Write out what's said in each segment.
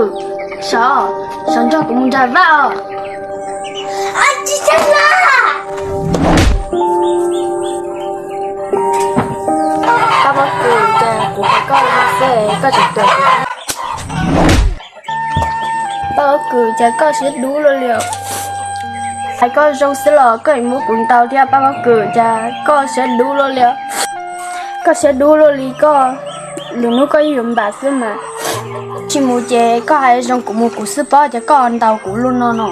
Sov, sov nrog kuv mus nram vaj os. Tsis txhob la. Pab Pob Kws, cas kuv hais koj xwb koj tseem tuav kuv. Pab Pob Kws, cas koj siab dub luaj li os. Hais koj zoo xwb los koj yuav muab kuv ntaus thiab Pab Pob Kws, cas koj siab dub luaj li os. Koj siab dub luaj li koj, lwm hnub koj yeej yuav npam xwb mas. Tsis mus ces koj hais zoo kuv mus kuv xwb pob, cas koj ntaus kuv luaj no no.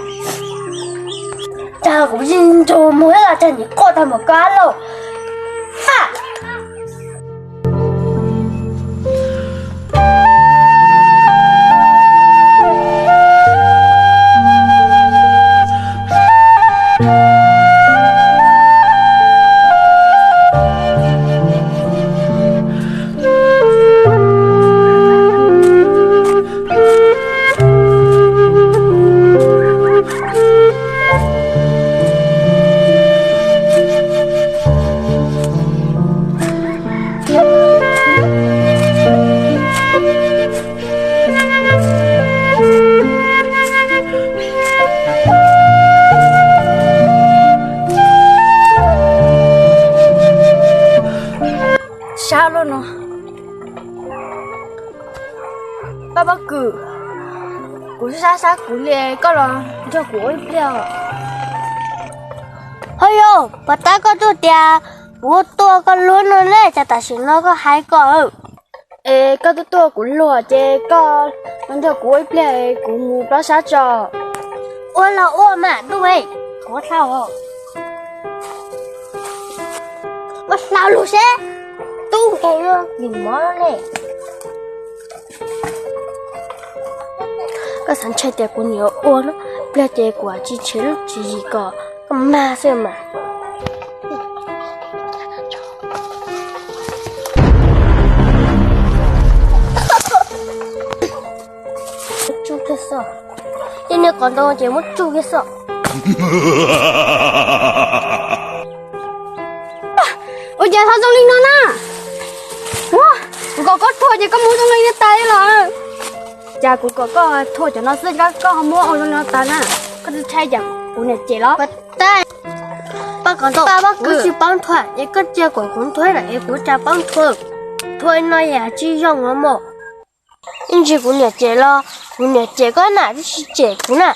Cas kuv yeej nrog mus los cas nim quaj tag mus koj lauj. Sab luaj no. Pab Pob Kws, kuv sab sab kuv li, koj los nrog kuv ua ib pliag os. Ho yog puas tab koj tuaj tias kuv tuaj koj luag no ne, cas tam sim no koj hais ko. Es koj tuaj tuaj kuv luag ces koj los nrog kuv ua ib pliag, kuv mus plob sab tso. Ua los ua mas ntuj, kuv hlau. Ua hlau lug seb, tub nkeeg vim mov ne. Koj xav ntshai tias kuv niam ua no, pliag ces kuv tsis ntshe lub tswv yim kom koj mag xwb mas. Tsuj kiag xwb. Tej niag qos ntoo ces muab tsuj kiag xwb. Ua cas ho zoo li no na? Kuv kom koj thuam ces koj mus zoo li no tas li los. Cas kuv kom koj thuam cov no xwb koj ho muab ua zoo li no tas na? Koj ntshai cas kuv niam cem los? Pab Koob Ntooj, kuv tsis paub thuam es koj cia kom kuv thuam lawm es kuv tsis paub thuam. Thuam no yam tsis zoo os mog. Ib ntsis kuv niam cem los kuv niam cem koj na, twb tsis cem kuv na.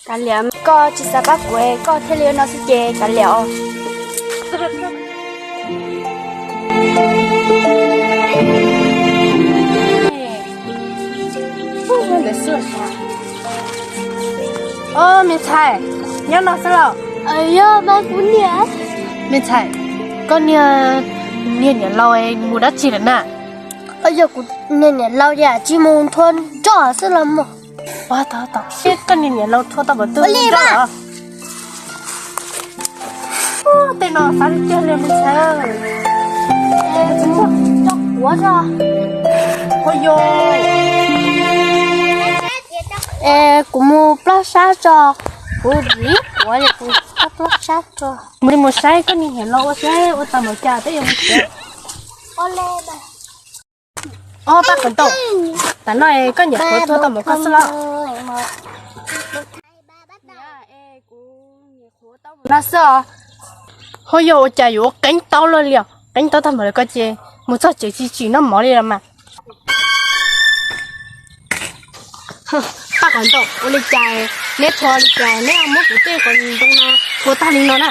Kav liam, koj tsis xav pab kuv, koj thiaj li ua no xwb ces kav liam os. Ob, me ntxhais, nyob no xwb los? Yog mas kuv niam. Me ntxhais, koj niag, niag niam laus mus dab tsi lawm na? Yog kuv niag niam laus yam tsis mus nthua nroj xwb los mog. Koj niag niam laus nthua tau npaum twg nroj los? Tej no xav tiag li me ntxhais. Tsis muaj tso quav tso. Ho yog es kuv mus plob sab tso, kuv lim quav li kuv plob sab tso. Mus li mus saib koj niag niam laus ua saib ua tau npaum cas peb yuav mus tsev. Ob, Paj Koob Ntooj, tam no koj niam qhuav nthua tau npaum koj xwb los? No xwb os. Ho yog ua cas yuav ua qeeb tau luaj li os, qeeb tau tag npaum li ko ces mus txog tsev tsis tsim noj mov li los mas. Paj Koob Ntooj, ua li cas neb nthua li cas neb muab kuv tej qos ntoo no nthua tag li no na?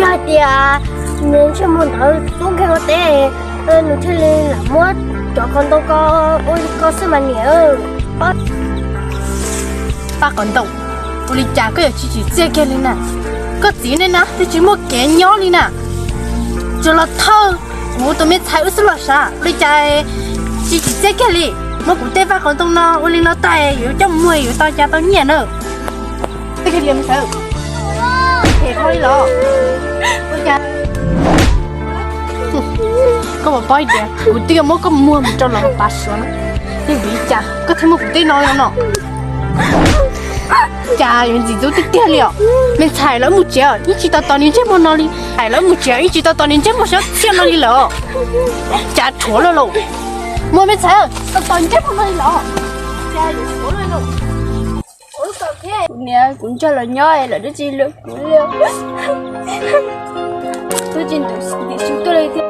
Yog hais tias nws ntsej muag ntawd xub nkeeg ua teb, nws thiaj li lam muab cov qos ntoo ko ua li ko xwb mas niam. Paj Koob Ntooj, ua li cas koj yuav tsis tsim txiaj kiag li na? Koj txiv nej na twb tsis muaj kev nyob li na, tsuas los thawj kuv tus me ntxhais wb xwb los sav. Ua li cas tsis tsim txiaj kiag li? Muab kuv tej vaj qos ntoo no ua li no tag yuav coj mus muag yuav tau cas tau nyiaj na? Koj puas paub tias kuv twb yuav muab koj muag mus rau los tav suav na, vim li cas koj thiaj muab kuv tej no no? Cas yuav ntxim ntxub tiag tiag li os. Me ntxhais, lawv mus tsev, yeej tsis tau tos niag ntsej muag no li. Hais lawv mus tsev yeej tsis tau tos niag ntsej muag xyov txiaj no li lawm. Cas rhuav lawm lauj. Muaj me ntxhais, tau tos ntsej muag no li lawm. Kuv niam kuv nrog lawv nyob lawv twb tsis hlub kuv li. Twb tsis ntim su tuaj li thiab.